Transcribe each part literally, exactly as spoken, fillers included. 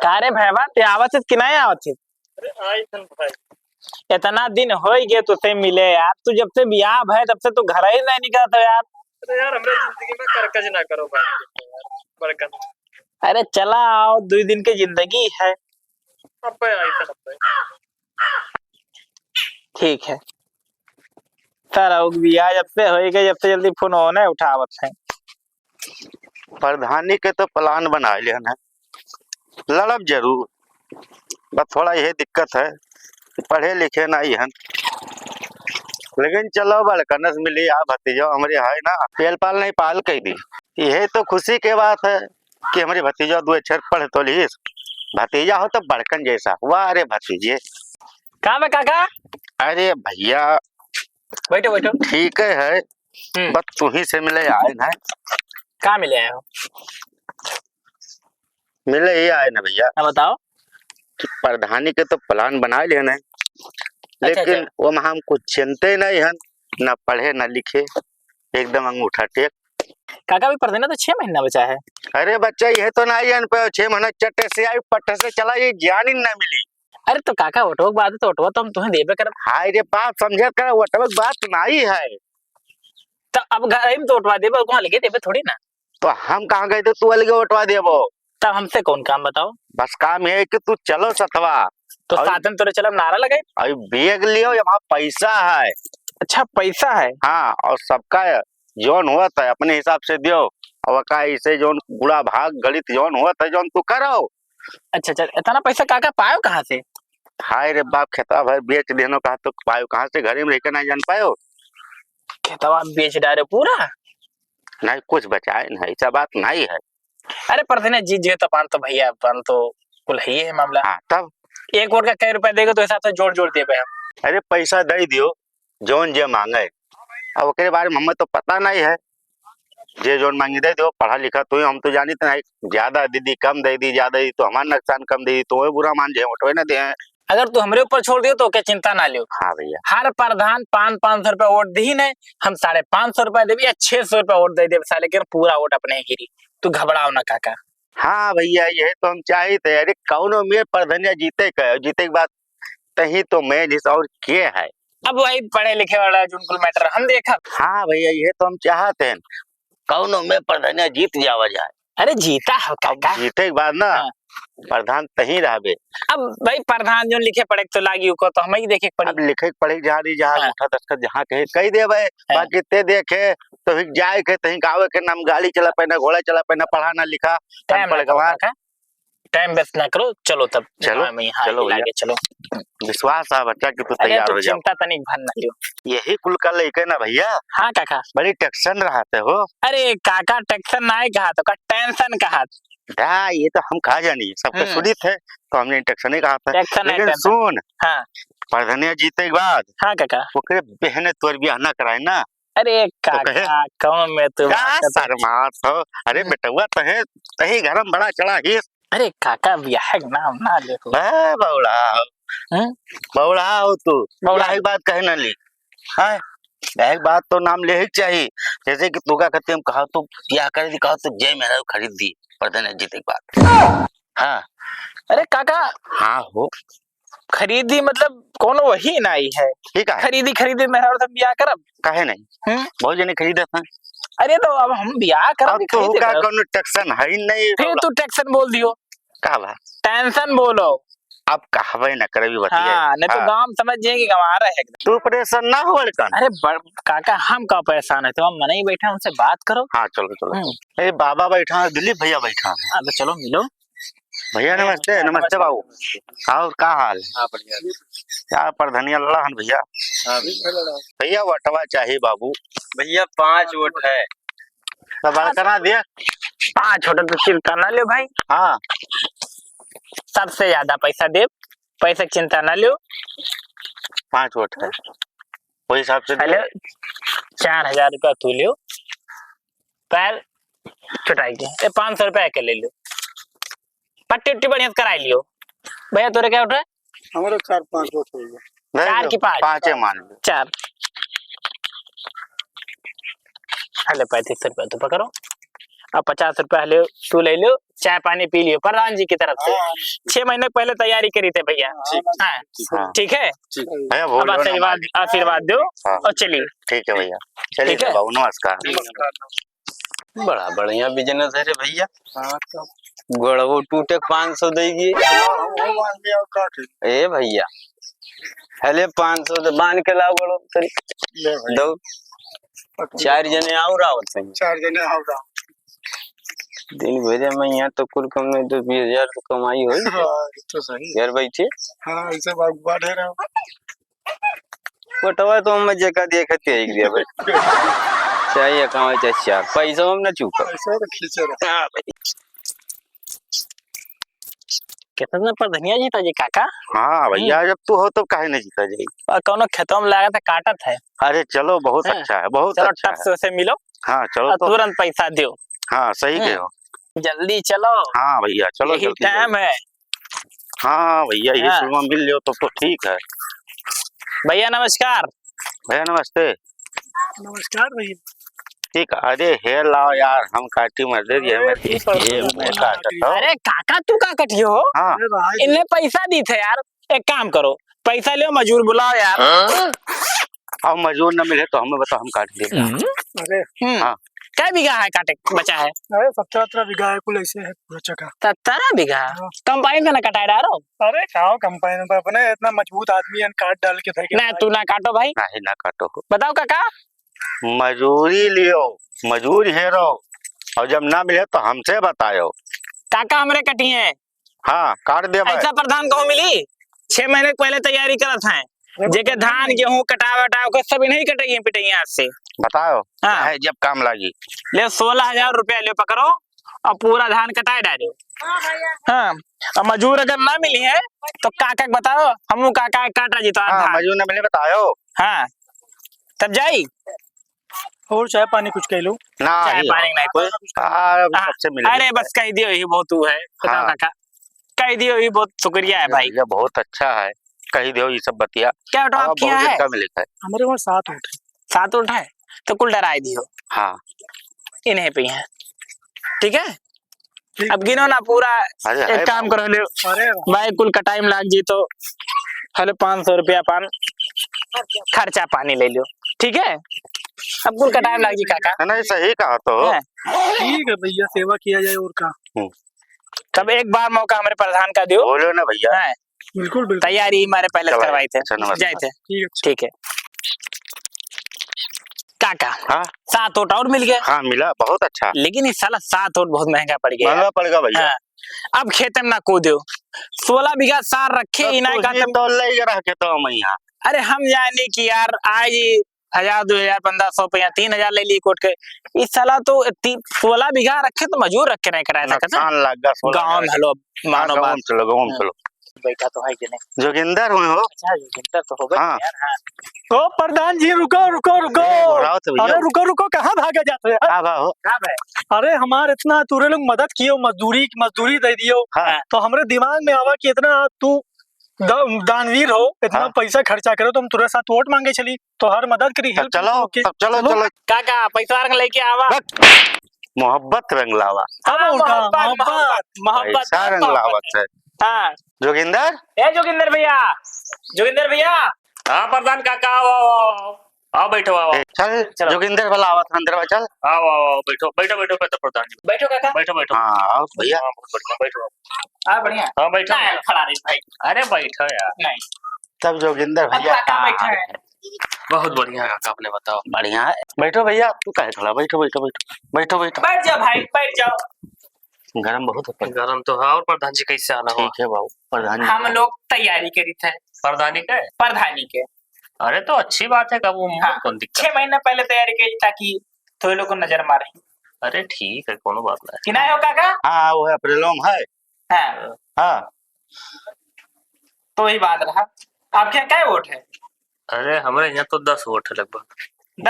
अरे भैया, ते आवत है कि नहीं आवत है? अरे, आई थन भाई। इतना दिन होइ गए तुझसे मिले यार, तू जब से बियाह भय तब से तू घर ही नहीं निकलत हो यार। अरे यार, हमरे जिंदगी में करकज ना करो भाई, यार, बड़कन। अरे चला आओ, दुइ दिन के जिंदगी है। अबे आई थन, अबे। ठीक है। सर, अब बियाह जब से होइ गए, जब से जल्दी फोन होने उठावत है। प्रधानी के तो plan बना लिहन है, लड़ब जरूर, बस थोड़ा यही दिक्कत है कि पढ़े लिखे नाहीं हन। लेकिन चलो, बड़कनस मिली आ भतीजो हमरे है ना, पेल पाल नहीं पाल कह दी। यही तो खुशी के बात है कि हमरे भतीजो दो अक्षर पढ़ तो लीस, भतीजा हो तो बड़कन जैसा। वाह रे भतीजे। का बे काका? अरे भैया, बैठो, बैठो। ठीक है, है। हम्म। बस तू ही से मिले आए ना। का मिले आए हो? मिले ही आए ना भैया। हाँ, बताओ। कि प्रधानी के तो plan बना लिए ना, अच्छा, लेकिन अच्छा। वो में हम कुछ चिंते नहीं हन, ना पढ़े ना लिखे, एकदम अंगूठा टेक। काका, अभी प्रधानी तो छह महीना बचा है। अरे बच्चा, यह तो नहीं जान पाओ, छह महीना चट्टे से आई, पट्टे से चला, ये ज्ञान ही ना मिली। अरे तो काका, वोटवा के बाद तो वोटवा तो हम तुम्हें देबे करब। हाय रे बाप, समझत कर, वोटवा के बात नहीं है। तो अब घर ही में तो वोटवा देबे, कहाँ लगे देबे थोड़ी ना। तो हम कहाँ गए थे, तू अलगे वोटवा देबो? तब हमसे कौन काम बताओ? बस काम ये है कि तू चलो सथवा। तो और साथ में तोरे चलब नारा लगे। अभी bag लियो, यहाँ पैसा है। अच्छा, पैसा है? हाँ, और सबका जौन होत है अपने हिसाब से दियो। अब का इसे जौन गुणा भाग गणित जौन होत है, जौन तू करो। अच्छा, अच्छा, इतना पैसा काका पायो कहाँ से? हाय रे बाप, खेतवा भर बेच देनो, कहा तो पायो कहाँ से, घरे में रह के नहीं जान पायो। खेतवा बेच डारे पूरा? नहीं, कुछ बचाए नहीं, ऐसा बात नहीं है। अरे प्रधान जी, जे तो पान तो भैया, पान तो कुल है ही है मामला। हाँ, तब? एक वोट का कै रुपया देगा तो हिसाब से जोड़ जोड़ देबे हम। अरे पैसा दे दियो, जौन जे मांगे। अब ओकरे बारे में हमें तो पता नहीं है। जे जौन मांगी दे दियो, पढ़ा लिखा तू ही, हम तो जानित नहीं, ज्यादा दे दी, कम दे दी, ज्यादा दे दी, तो हमार नुकसान कम दे दी, तो वो बुरा मान जाए, वोटवे ना दे। अगर तू हमरे ऊपर छोड़ दियो तो ओके चिंता ना लियो। हाँ भैया। हर प्रधान पाँच, पाँच सौ रुपया वोट दी नहीं, हम साढ़े पाँच सौ रुपया देबे या छह सौ रुपया वोट दे देबे साले के, पूरा वोट अपने गिरी। तू घबराओ ना काका। हाँ भैया, यही तो हम चाहित है। अरे कौनो में प्रधानिया जीते के, जीते के बाद तही तो main हिस्सा और के है? अब वही पढ़े लिखे वाला जोन कुल matter हम देखब। हाँ भैया, ये तो हम चाहत हैं, कौनो में प्रधानिया जीत जावा जाए। अरे जीता हो अब काका। जीते के बाद ना हाँ। प्रधान तही रहबे। अब भाई प्रधान जोन लिखे पढ़े के तो लागी, ओको तो हमही देखे के पड़ी। अब लिखे के पढ़े के जहाँ रही, जहाँ हाँ। अंगूठा दस्तखत जहाँ कहे कही देबे, हाँ। बाकी ते देखे तो ही जाए के तही गावे के नाम गाड़ी चला पाए ना, घोड़ा चला पाए ना, पढ़ा ना लिखा, time अनपढ़ ना करो गंवार। काका। Time waste ना करो, चलो तब चलो, हाँ, मैं यहाँ चलो आगे भैया। लागे, चलो। विश्वास है बच्चा कि तू अरे, तैयार तू हो जाओ। चिंता तनिक भर ना लियो। यही कुल का लेके ना भैया, हाँ काका। बड़ी tension रहते हो। अरे काका, tension नहीं कहा तो का, tension कहा। हाँ, ये तो हम कहा जानी, सबके हम्म। सुनित है, तो हमने tension ही कहा था। Tension है, लेकिन tension। सुन, हाँ। प्रधानिया जीते के बाद हाँ काका। ओकरे बहने तोर बियाह ना कराए ना, अरे तो कहे, काका, कौन में तू का बात करते? शर्मात हो? अरे हम्म। बेटवा, तहे, तही घर में बड़ा चढ़ा ही। अरे काका, बियाह के नाम ना ले हो। ए, बौड़ा हो। हम्म? बौड़ा हो तू। बौड़ा। बियाह के बात कहे ना ली। हाँ? बियाह के बात तो नाम ले ही चाहिए। जैसे कि तू का कहते हम कहा तो बियाह कर दी, कहा तो जय मेरा खरीद दी, प्रधान जीते के बाद। हाँ। अरे काका। हाँ हो। खरीदी मतलब कोनो वही नाई है। ठीक है। खरीदी, खरीदी मेहरारू से बियाह करब। काहे नहीं? हम्म? बहुत जने खरीदत हैं। अरे तो अब हम बियाह करब अब कि तो खरीदे होगा करब? कोनो tension है ही नहीं फिर बाबा। तू tension बोल दियो। का बा? Tension बोलो। अब कहबे न करबी बतिया। हाँ, नहीं तो हाँ। गांव समझ जाएंगे कि गंवारा है एकदम। तू परेशान ना हो बड़कन। अरे बड़-, काका हम का परेशान है, तो हम मनई बैठा उनसे बात करो। हाँ, चलो, चलो। हम्म। ए, बाबा बैठा है, दिलीप भैया बैठा है। हाँ, तो चलो मिलो। भैया, नमस्ते, नमस्ते बाबू। और का हाल है? हाँ, बढ़िया। क्या प्रधानिया लड़ा हन भैया? हाँ, भैया। भैया, वोटवा चाही बाबू। भैया, पाँच वोट है। तो बड़कना दिया। पाँच वोट तो चिंता ना ले भाई। हाँ। सबसे ज्यादा पैसा दे, पैसा की चिंता ना लियो। पाँच वोट है, वही हिसाब से हेलो, दिया। चार हजार रुपया तू लियो, पैर छुटाई के, ए, पाँच सौ रुपया के ले लियो, पट्टी उट्टी बढ़िया से कराई लियो। भैया, तोरे क्या उठा? हमारे चार पाँच वोट हो गया। नहीं, चार नहीं, की पाँच? पाँचे मान लो। चार। हेलो, पैंतीस सौ रुपया तो पकड़ो। अब पचास रुपया ले, तू ले लो, चाय पानी पी लियो प्रधान जी की तरफ से। हाँ। छह महीने पहले तैयारी करी थे भैया। ठीक। हाँ। हाँ। ठीक है। ठीक। भैया, भूल अब हो ना आशीर्वाद, हमारी। आशीर्वाद दो हाँ। और चलिए। ठीक है भैया, चलिए ठीक है। बाबू, नमस्कार। नमस्कार। बड़ा बढ़िया business है रे भैया। हाँ, तो गोड़वो टूटे, पाँच सौ देगी। हाँ, वो बांध लिया और काट ले। ए भैया, हले पाँच सौ तो बांध के लाओ गोड़ो तरी। ले भाई। दो। पकड़। चार जने और आओ तुम। चार जने और आओ। दिन भर में यहाँ तो कुल कम नहीं तो बीस हजार तो कमाई होई। हाँ, ये तो सही। घर बैठे। हाँ, ऐसे बागुआ ढेर है। कोटवा तो हम जेका देखे ते एक दिया भाई। चाहे कमाई चाहे चार, पैसा हम ना चूका। पैसा तो खींचे रहो। हाँ भाई। कितना पर धनिया जीता जी काका? हाँ भैया, हम्म। जब तू हो तब काहे नहीं जीता जी? और कौनो खेतवा में लागत है, काटत है। अरे चलो, बहुत हाँ। अच्छा है, बहुत चलो, अच्छा टप है। से उसे मिलो। हाँ, चलो और तो। तुरंत पैसा दियो। हाँ, सही हम्म। कहे हो। जल्दी चलो। हाँ भैया, चलो यही जल्दी, time जल्दी। है। हाँ भैया, ये हाँ। सुबह मिल जाओ तब तो ठीक है। भैया नमस्कार। भैया नमस्ते। नमस्कार भैया। ठीक, अरे हे लाओ यार, हम काटी मर दे, ये अरे, मैं तू ये तो मैं काटत हूँ। अरे काका, तू का कटियो हो? हाँ। अरे भाई। इन्हें पैसा दी थे यार, एक काम करो, पैसा लो, मजूर बुलाओ यार। हाँ? अब मजूर न मिले तो हमें बताओ, हम काट देंगे। हम्म। अरे। हम्म। हाँ। कै बीघा है काटे बचा है? अरे, सत्रह अठारह बीघा है, कुल ऐसे है पूरा चक्का। सत्रह बीघा? हाँ। कंबाइन से ना कटाए डारो? अरे, का कंबाइन पर अपने इतना मजबूत आदमी है, काट डाल के फेंके ना, भाई। तू ना काटो भाई। नहीं, ना काटो। बताओ काका। मजूरी लियो, मजूर हेरो, और जब ना मिले तो हमसे बतायो। काका हमरे कटिए। हाँ, काट दे भाई। ऐसा प्रधान को मिली? छह महीने के पहले तैयारी करत हैं। अरे जेके प्रधान धान, नहीं। गेहूं कटाव, वटाव के सब इन्हीं कटइए, पिटइए आज से। बताओ, हाँ। है जब काम लागी। ले, सोलह हजार रुपया ले पकड़ो और पूरा धान कटाए डालो। हाँ, और मजूर अगर ना मिली है, तो काका के बताओ, हमू काका के काटा जी तो हाँ, धान। मजूर ना मिले, बताओ। हाँ, तब जाई। और चाय पानी कुछ कह लो। ना, चाय ही पानी हो। नहीं कोई। आ, अभी हाँ, सबसे मिले अरे, बस कह दियो, यही बहुत है। बताओ हाँ। काका, कह दियो, यही बहुत शुक्रिया है अरे भाई। भैया, बहुत अच्छा है, कह दियो ये सब बतिया। क्या बेटा, अब आपके यहाँ बहुत है? दिन का मिले है। हमारे वहाँ सात वोट है। सात वोट है, तो कुल डराए दियो। हाँ। इन्हें पे है, ठीक है? ठीक। अब गिनो ना पूरा, अरे, एक है काम बाबू। करो, ले अरे। भाई, कुल कटाई में लाग जी तो हले पाँच सौ रुपया पान खर्चा पानी ले लो, ठीक है? अब कुल कटाई में लाग जी काका। है ना, ये सही कहा तो। हैं? ठीक है भैया, सेवा किया जाए और का। हम्म। तब एक बार मौका हमरे प्रधान का दियो। बोलो ना भैया। हैं? बिल्कुल, बिल्कुल। तैयारी हमारे पहले चलो, करवाई थे, अच्छा, नमस्कार। जाए थे। ठीक है। ठीक है। काका, हाँ? सात वोट और मिल गए। हाँ, मिला, बहुत अच्छा। लेकिन इस साला सात वोट बहुत महंगा पड़ गया। महंगा पड़ गया भैया। हाँ। अब खेते में ना कूदो, सोलह बीघा सार रखे तो ही ना तू ही कहते तो ले के रह के तो हम यहाँ। अरे हम जाने कि यार आज हजार, दो हजार, पन्द्रह सौ पे या तीन हजार ले ली कोट के। इस साला तो ती-, सोलह बीघा रखे तो मजूर रख के नहीं कराया था, नुकसान लग गया, सोलह गाँव में हजार। हलो, हाँ, मानो गाँव बात। में चलो, गाँव में हाँ। चलो। बैठा तो है कि नहीं? जोगिंदर हुए हो? अच्छा, जोगिंदर तो हो गए हाँ। यार, हाँ। ओ प्रधान जी, रुको, रुको, रुको। ए, बुलाओ तो भैया। अरे रुको, रुको, कहाँ भागे जाते हो यार? का बा हो? का बा? अरे हमार इतना तूरे लोग मदद कियो, मजदूरी, मजदूरी दे दियो। हाँ। तो हमरे दिमाग में आवा कि इतना तू द-, दानवीर हो, इतना हाँ। पैसा खर्चा करो, तो हम तोरे साथ वोट मांगे चली, तो हर मदद करी, तब help चलो, करो के। तब चलो, चलो। चलो। काका, पैसा रंग लेके आवा। बस, मोहब्बत रंग लावा। हाँ, हाँ, वोट, मोहब्बत, मोहब्बत। मोहब्बत, मोहब्बत, पैसा रंग मोहब्बत लावत है। है। हाँ। जोगिंदर? ए, जोगिंदर भैया, जोगिंदर भैया। हाँ, प्रधान काका, आओ, आओ, आओ। आओ, बैठो, आओ, आओ। ए, चल, चलो। जोगिंदर भला आवत है अंदर में, चल। आओ, आओ, आओ, बैठो, बैठो, बैठो, बैठो, प्रधान जी। बैठो, काका। बैठो, बैठो। हाँ, आओ, भैया। हाँ, बहुत बढ़िया, बैठो। हाँ, बढ़िया। हाँ, बैठो। ना, खड़ा रही, भाई। अरे, बैठो यार। नहीं। तब जोगिंदर अब भैया काका कहाँ बैठा है? है? बहुत बढ़िया, काका, अपने बताओ। बढ़िया है। बैठो भैया, तू काहे खड़ा? बैठो, बैठो, बैठो। बैठो, बैठो। बैठ जाओ भाई, बैठ जाओ। गरम बहुत है। गरम तो है। और प्रधान जी कैसे आना हुआ? ठीक है बाबू, प्रधान जी हम का। लोग तैयारी करी थे। प्रधानी के? प्रधानी के। अरे तो अच्छी बात है, कब वो हाँ, कौन दिक्कत छह है? महीना पहले तैयारी करी ताकि थोड़े लोग को नजर मारे। अरे ठीक है, कोनो बात नहीं। कि नहीं हो काका? हाँ, वो है, अप्रैलों में है। हाँ। हाँ। तो वही बात रहा। आपके यहाँ कै वोट है? अरे, हमरे यहाँ तो दस वोट है लगभग।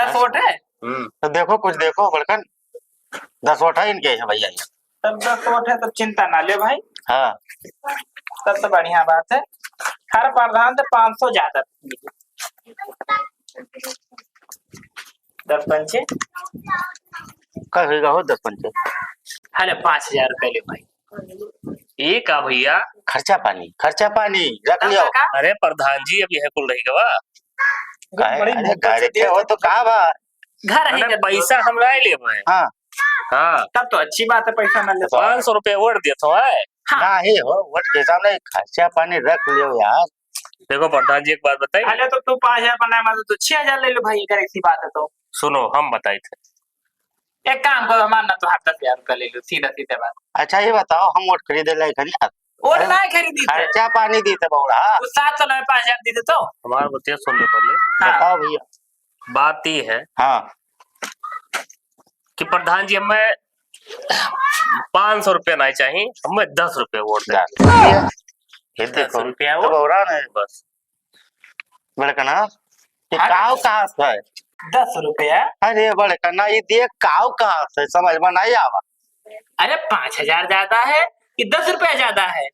दस वोट है? हम्म। तो देखो, कुछ देखो, बड़कन। दस वोट है इनके यहाँ, भैया, यहाँ। तब दस वोट है, तब चिंता ना ले भाई। हाँ। तब तो बढ़िया बात है। हर प्रधान से पाँच सौ ज्यादा। दस पंचे? का होइगा हो, दस पंचे? अरे, पाँच हजार रुपया ले भाई। ये का भैया? खर्चा पानी, खर्चा पानी रख लियो। का? अरे प्रधान जी, अब यह कुल रही गवा। काहे? बड़ी अरे, मुद्दत घर से के हो तो का बा? घर ही अरे, कर दो। पैसा हम ना लेबे। हाँ। हाँ। तब तो अच्छी बात है, पैसा ना ले तो। पाँच सौ रुपया वोट देत हो, आए? हाँ। नाही हो, वोट के सामने खर्चा पानी रख लियो यार। देखो प्रधान जी, एक बात बताई। अरे तो तू पाँच हजार बनाए, मतलब तो छह हजार ले लो भाई, अगर ऐसी बात है तो। सुनो, हम बताई थे। एक काम करो, हमार ना तो हाथ दस हजार रुपया ले लो, सीधा सीधा बात। अच्छा, ये बताओ, हम वोट खरीदे लायक हनी? वोट अरे, ना खरीदी थे। खर्चा पानी दी थे बौड़ा। वो सात सौ में पाँच हजार दी थे तो। हमार बतिया सुन लो पहले। हाँ। बताओ भैया। बात ये है हाँ। कि प्रधान जी, हमें पाँच सौ रुपया नहीं चाहिए, हमें दस रुपया वोट दे। दस। ये देखो, दस रुपया तब वोट। और आ रहे हैं। बस। बड़कना, ये हाँ। काव कहाँ से है? दस रुपया। अरे बड़कना, ये देख काव कहाँ से, समझ में नहीं आवा। अरे पाँच हजार ज्यादा है कि दस रुपया ज्यादा है?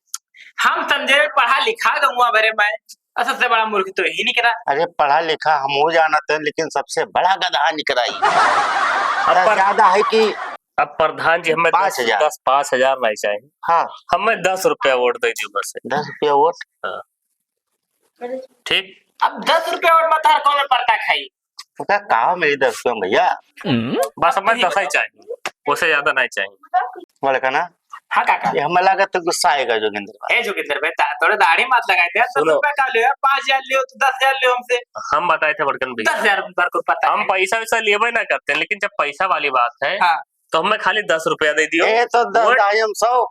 हम समझे पढ़ा लिखा गौवा भरे में, और सबसे बड़ा मूर्ख तो ही निकला। अरे पढ़ा लिखा हम हो जानत है, लेकिन सबसे बड़ा गधा निकला ही। अब पर- ज्यादा है कि अब प्रधान जी, हमें पाँच हजार। दस, पाँच हजार नहीं चाहिए। हाँ। हमें दस रुपया वोट दे दियो बस। दस रुपया वोट? हाँ। ठीक। अब दस रुपया और मत हर कौन पड़ता खाई? ओका का मेरी दस रुपया में भैया? बस हमें दस ही चाहिए, उससे ज्यादा नहीं चाहिए। बड़कना? हाँ काका। ये हमें लागत तो गुस्सा आएगा जोगिंदर भाई। ए जोगिंदर भाई, ता-, थोड़े दाढ़ी मत लगाए थे यार, दस सुनो। रुपया का लियो यार, पाँच हजार लियो तो दस हजार लियो हमसे। हम बताए थे बड़कन भैया। दस हजार पर को पता हम है। पैसा वैसा लेबे ना करते, लेकिन जब पैसा वाली बात है, हाँ। तो हमें खाली दस रुपया दे दियो। ए तो दस, वोट। दाई हम सौ।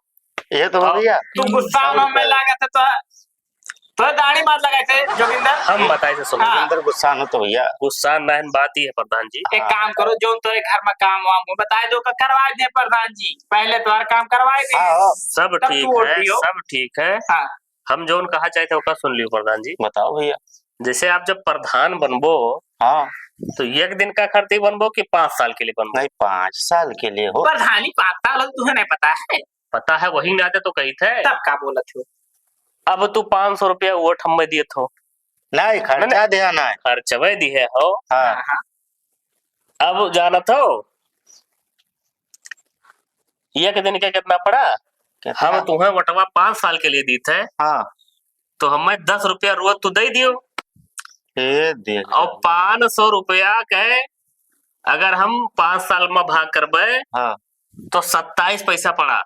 ये तो हाँ। भैया। तू गुस्सा में, में लागत है तो तो दाढ़ी मत लगाए थे, जोगिंदर। हम बताए थे, सुनो। हाँ। जोगिंदर गुस्सा न तो भैया। गुस्सा न है, बात ही है प्रधान जी। एक हाँ। काम करो, जो तोरे घर में काम वाम हो, बताए दो, क-, करवाए दे प्रधान जी। पहले तोहर काम करवाए दे। हाँ, हाँ। सब तब ठीक तू वोट है, दियो। सब ठीक है। हाँ। हम जौन कहा चाहते ओका सुन लियो प्रधान जी। बताओ भैया। जैसे आप जब प्रधान बनबो, हाँ। तो एक दिन का खातिर बनबो कि पाँच साल के लिए बनबो? नहीं, पाँच साल के लिए हो। प्रधानी पाँच साल हो, तुहे नहीं पता है? पता है, वही नाते तो कही थे। तब का बोलत हो? अब तू पाँच सौ रुपया वोट हमें दिए थो। नहीं, खर्चा नहीं, नहीं। दिया नहीं। खर्चवे दिए हो। हाँ। हाँ, हाँ। अब जानत हो, एक दिन के कितना पड़ा? कितना? हम तुम्हें वोटवा पाँच साल के लिए दी थे। हाँ। तो हमें दस रुपया रोज तू दे दियो। ए, देख और लो। पाँच सौ रुपया के अगर हम पाँच साल में भाग करबे, हाँ। तो सत्ताईस पैसा पड़ा।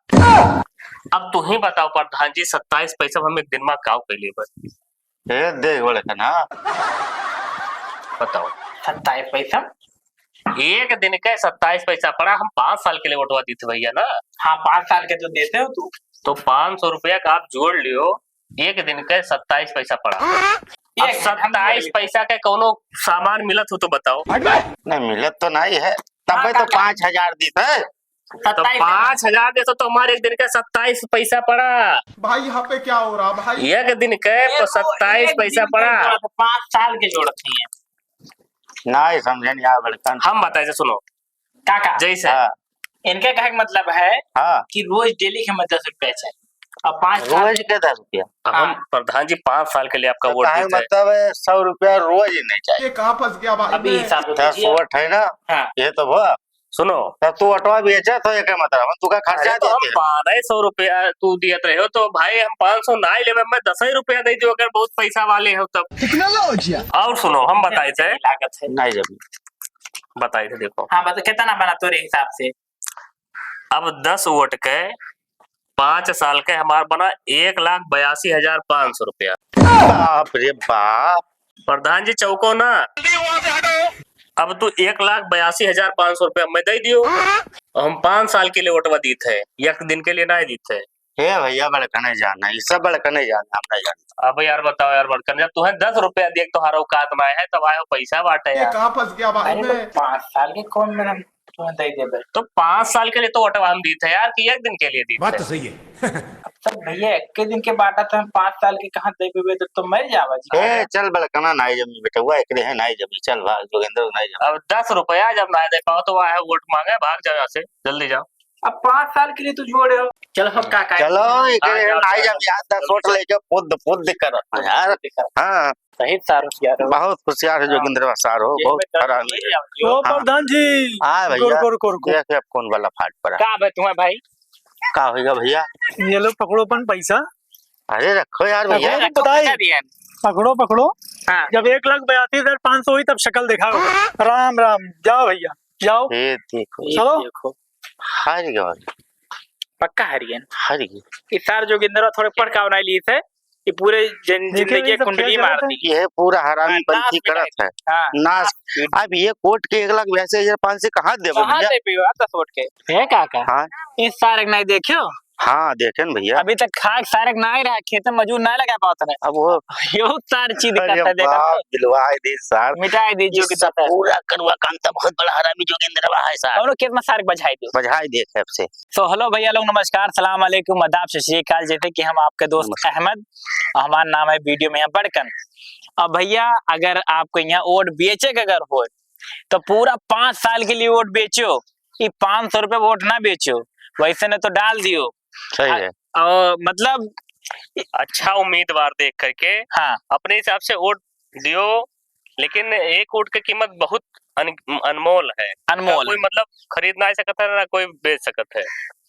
अब तू ही बताओ प्रधान जी, सत्ताईस पैसा में हम एक दिन में काव कर लेबे? ए, देख बड़े का ना। बताओ। सत्ताईस पैसा? एक दिन के सत्ताईस पैसा पड़ा, हम पाँच साल के लिए वोटवा दी थे भैया ना। हाँ, पाँच साल के तो देते हो तू। तो पाँच सौ रुपया का आप जोड़ लियो, एक दिन के सत्ताईस पैसा पड़ा। अब एक दिन हम सत्ताईस पैसा के कौनो सामान मिलत हो तो बताओ। नहीं, मिलत तो नहीं है, तब हाँ, तो काका। पाँच हजार दी थे। तो सत्ताईस पाँच हजार दे तो, तो हमारे एक दिन के सत्ताईस पैसा पड़ा। भाई, यहाँ पे क्या हो रहा भाई? एक दिन के ये तो तो सत्ताईस एक पैसा दिन के पड़ा। जोड़त है, पाँच साल के जोड़त नहीं है। नहीं समझे नहीं यार बड़कन। हम बताए थे, सुनो। काका। जैसे हाँ। इनके कहे के मतलब है हाँ। कि रोज डेली के हमें दस रुपया चाहिए। अब पाँच साल रोज के दस रुपया? हम हाँ। प्रधान जी पाँच साल के लिए आपका तो वोट काहे देते हैं। मतलब है, सौ रुपया रोज ही नहीं चाहिए। ये कहाँ फंस गया भाई अभी मैं? हिसाब से दस दीजिए। वोट है ना? हाँ। ये तो हुआ। सुनो। तब तू ऑटो बेचे तो ये क्या मतलब? हम तुका खर्चा अरे तो हम देते हैं। पाँच सौ रुपया तू दियत रहे हो, तो भाई हम पाँच सौ ना ही लेबे, मैं दस ही रुपया दे दियो, अगर बहुत पैसा वाले हो तब। टेक्नोलॉजी। और सुनो, हम बताए थे। लागत है। नहीं जब बताए थे, देखो। हाँ, बता, कितना बना तोरे हिसाब से? अब दस वोट के पाँच साल के हमार बना एक लाख बयासी हजार पाँच सौ रुपया। बाप रे बाप। प्रधान जी चौको ना। अब तू एक लाख बयासी हजार पाँच सौ रुपया मैं दे दियो। और हम पाँच साल के लिए वोटवा दीत है, एक दिन के लिए ना दीत है। हे भैया, बड़का नहीं जानना, ये सब बड़का नहीं जानना, हम नहीं जानता। अब यार बताओ यार बड़का, जब तुम्हें दस रुपया दिए तोहार औकात ना है, तब आयो पैसा बांटे ये यार। कहाँ फंस गया भाई अरे तो मैं? पाँच साल के कौन में हम तुम्हें दे देबे? तो पाँच साल के लिए तो वोटवा हम दीत है यार, कि एक दिन के लिए दीत बात है। तो सही है। अब तब भैया एक के दिन के बांटा तो हम पाँच साल के कहाँ दे देबे, तो, तो मर जावा जी। ए, चल बड़कना, नहीं जमी बेटवा, एकरे है नहीं जमी, चल भाग जोगेंद्र, नहीं जमी। अब दस रुपया जब ना दे पाओ तो वह वोट मांगे, भाग जाओ यहाँ से, जल्दी जाओ। अब पाँच साल के लिए तू जोड़े हो, चलो हम का, का चलो, एकरे हाँ, जाओ, नहीं जाओ, जमी, आज दस जल्दी वोट जाओ। लेके पुद पुद कर यार। हाँ। सही सार होशियार हो। बहुत होशियार है हाँ। जोगिंदर सार हो, जेल बहुत में दर्द हरामी नहीं है। जाओ। ओ हाँ। प्रधान जी। हाँ भैया। रुको, रुको, रुको। देख, अब कौन वाला फाट पड़ा। का बे तुम्हें भाई? का होइगा भइया? ये लो, पकड़ो अपन पैसा। अरे रखो यार भइया। पकड़ो, पकड़ो, पकड़ो। हाँ। जब एक लाख बयासी हजार पाँच सौ होई, तब शकल देखाओ। राम राम, जाओ भइया, जाओ। ये देखो। चलो। ये देखो। हार गया। पक्का हार गया। हार गया। ई सार जोगिंदरवा थोड़े पढ़ का बनाई ली थे। ये पूरे जिन-, देखिए, जिंदगी ये सब कुंडली खेल मार खेलत है। दी। ये पूरा हरामी हाँ, पंथी नाश करत है। हाँ। नाश। अब ये कोर्ट के एक लाख बयासी हजार पाँच सौ कहाँ देबो भइया? कहाँ दे पियो, दस वोट के? हे काका? हाँ। ई सार के नहीं देखियो? हाँ, देखे न भइया। अभी तक खाक सार के नहीं रहा, खेत में मजूर नहीं लगा पावत है। अब वो यो सार चीज अरे करता है, देखा बाप, तो। दिलवाए दी सार। मिटाए दी जो ये कि सब देता है। पूरा करुआ काम तो बहुत बड़ा हरामी जोगिंदरवा है सार। कौनो खेत में सार के बझाई दो। बझाई दे खेत से। So, hello भइया लोग, नमस्कार, सलाम अलैकुम, आदाब, सत श्री अकाल। जैसे कि हम आपके दोस्त नमस्कार। अहमद, हमारा नाम है, video में है बड़कन। अब भइया, अगर आपको यहाँ वोट बेचे के अगर हो, तो पूरा पाँच साल के लिए वोट बेचो, ये पाँच सौ रुपये वोट ना बेचो, वैसे न तो डाल दियो। सही अ-, है। और मतलब अच्छा उम्मीदवार देख करके हाँ। अपने हिसाब से वोट दियो, लेकिन एक वोट की कीमत बहुत अन-, अनमोल है। अनमोल ना कोई है। मतलब खरीद ना सकत है, ना कोई बेच सकत है।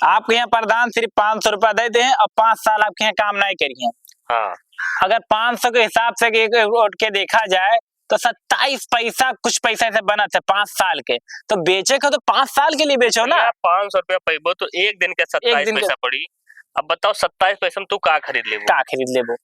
आपके यहाँ प्रधान सिर्फ पाँच सौ रुपया दे दे और पाँच साल आपके यहाँ काम नहीं करिए। हाँ। अगर पाँच सौ के हिसाब से एक वोट के देखा जाए, तो सत्ताईस पैसा, कुछ पैसा से बनत है पाँच साल के, तो बेचे का तो पाँच साल के लिए बेचो ना। भइया, पाँच सौ रुपया पैबो तो एक दिन के एक सत्ताईस दिन के पैसा पड़ी। अब बताओ, सत्ताईस पैसा में तू का खरीद लेबो? का खरीद लेबो?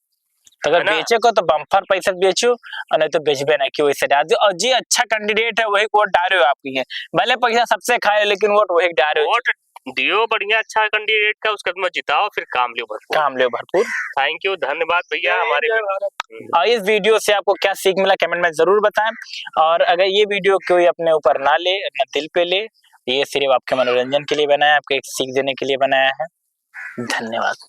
तो अगर है ना? बेचे को तो बम्पर पैसा बेचो, और नहीं तो बेचबे ना, कि वैसे डाल दो। और जे अच्छा candidate है, वही वोट डालो आपकी है, भले पैसा सबसे खाए, लेकिन वोट वही डालो। वोट दियो बढ़िया अच्छा candidate का, उसके बाद में जिताओ, फिर काम लियो भरपूर। काम लियो भरपूर। Thank you, धन्यवाद भइया। जय हमारे जय भारत। हम्म। और इस video से आपको क्या सीख मिला, comment में जरूर बताएं। और अगर ये video कोई अपने ऊपर ना ले, अपने दिल पे ले, ये सिर्फ आपके मनोरंजन के लिए बनाया है, आपको एक सीख देने के लिए बनाया है। धन्यवाद।